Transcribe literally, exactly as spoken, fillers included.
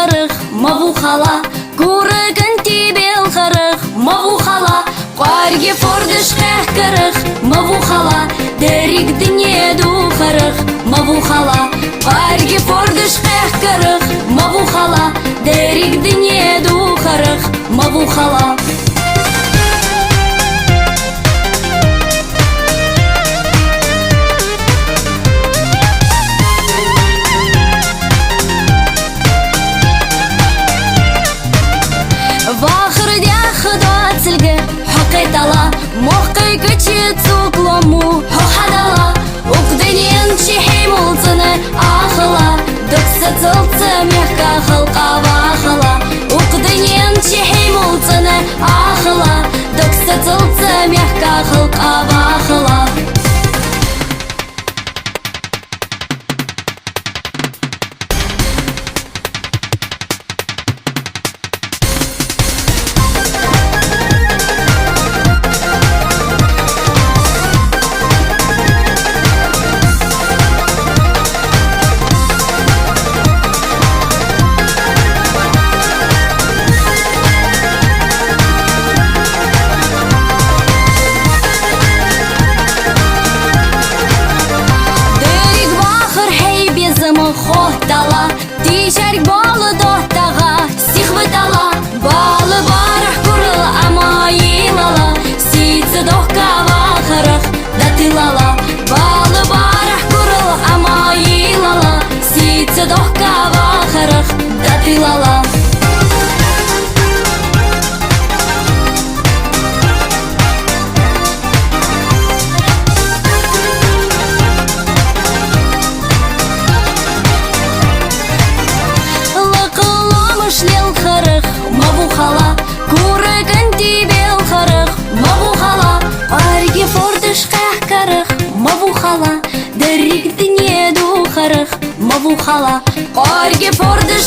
харах, ма ву хала, кура кӀантий белхарах, ма ву хала, кӀоарга фордаш кхехкарах, ма ву хала, деррига дуне духарах, ма ву хала, кӀоарга фордаш кхехкарах, ма ву хала, деррига дуне духарах, ма ву хала. Вахар дехха доацилга хьо кхетала, мохкай каче цуглому хьо хьадала, укх дунен чу хьемул цӀена ахала, дог сацалца мехка халкъа вахала, укх дунен чу хьемул цӀена ахала, дог сацалца мехка халкъа вахала. Деррига вахар хьай безам хоттала, тийшарг бала доттагӀа сихватала, бала барахь курал Ӏамайилала, сийца дохка вахарах дӀатиллала, бала барахь курал Ӏамайилала, сийца дохка вахарах дӀатиллала. Лакха ломаш лелхарах, ма ву хала, кура кӀантий белхарах, ма ву хала, кӀоарга фордаш кхехкарах, ма ву хала, деррига дуне духарах, ма ву хала, кӀоарга фордаш